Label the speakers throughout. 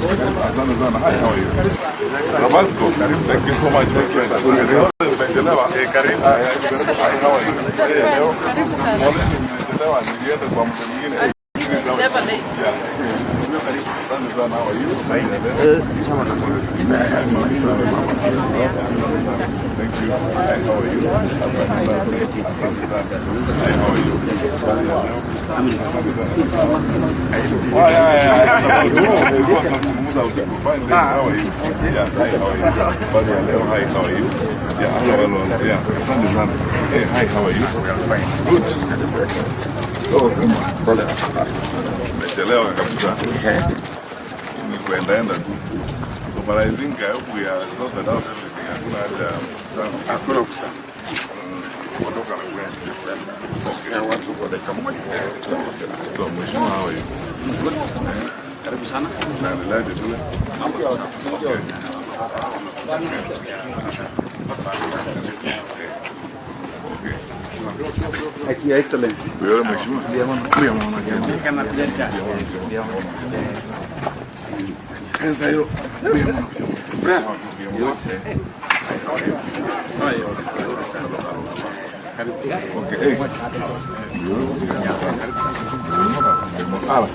Speaker 1: Asante sana. Hi, how are you? Rabasco. Thank you so much, my friend. Nimechelewa. Karibu. Hi, how are you? Leo. Pole, nimechelewa. Nilienda kwa mtu mwingine.
Speaker 2: Never late.
Speaker 1: Yeah. Asante sana. How are you? Asante, mama. Thank you. Hi, how are you? Asante sana. Hi, how are you? Oh, yeah. Nilikuwa tunazungumza usiku. Fine, how are you? Yeah, hi, how are you? Habari ya leo? Hi, how are you? Yeah, hello, hello, hello. Yeah, asante sana. Hey, hi, how are you? Good. Oh, sema. Nimechelewa kabisa. Ni kuendaenda tu. So, but I think I hope we are sorted out everything. Hakuna haja ya mkutano.
Speaker 3: Hakuna mkutano.
Speaker 1: Kuondoka na kwenda. Okay.
Speaker 3: Watu kwa dakika moja.
Speaker 1: So, Mheshimiwa, how are you?
Speaker 3: Karibu sana.
Speaker 1: Naendeleaje kule?
Speaker 3: Mambo sawa.
Speaker 1: Okay. Okay.
Speaker 4: Your Excellency.
Speaker 1: Wewe mheshimiwa. Ndiye mwana
Speaker 4: Kama
Speaker 1: Pesa hiyo. Ndiye mwana. Okay. Hey. Ala,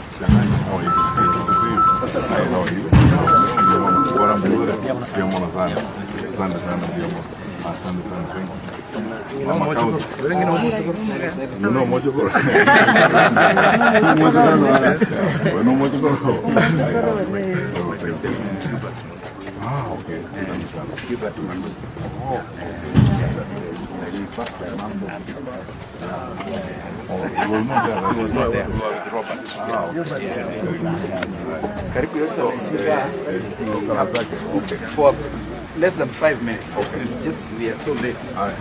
Speaker 1: how are you? Good to see you. Hi, how are you? Ndiye mwana. Bora mzuri. Ndiye mwana sana. Asante sana ndiye mwana. Asante sana. Thank you. Mama Kaudi. You know Mojokoro? You know Mojokoro? Ah, okay.
Speaker 4: Gilbert Mandu.
Speaker 1: Oh, okay.
Speaker 4: First
Speaker 1: Oh, he was not there.
Speaker 4: He was not there. We were with Robert.
Speaker 1: Ah, okay.
Speaker 4: Karibu, Your Excellency.
Speaker 1: Okay.
Speaker 4: For less than 5 minutes. It's just we are so late.
Speaker 1: Aye.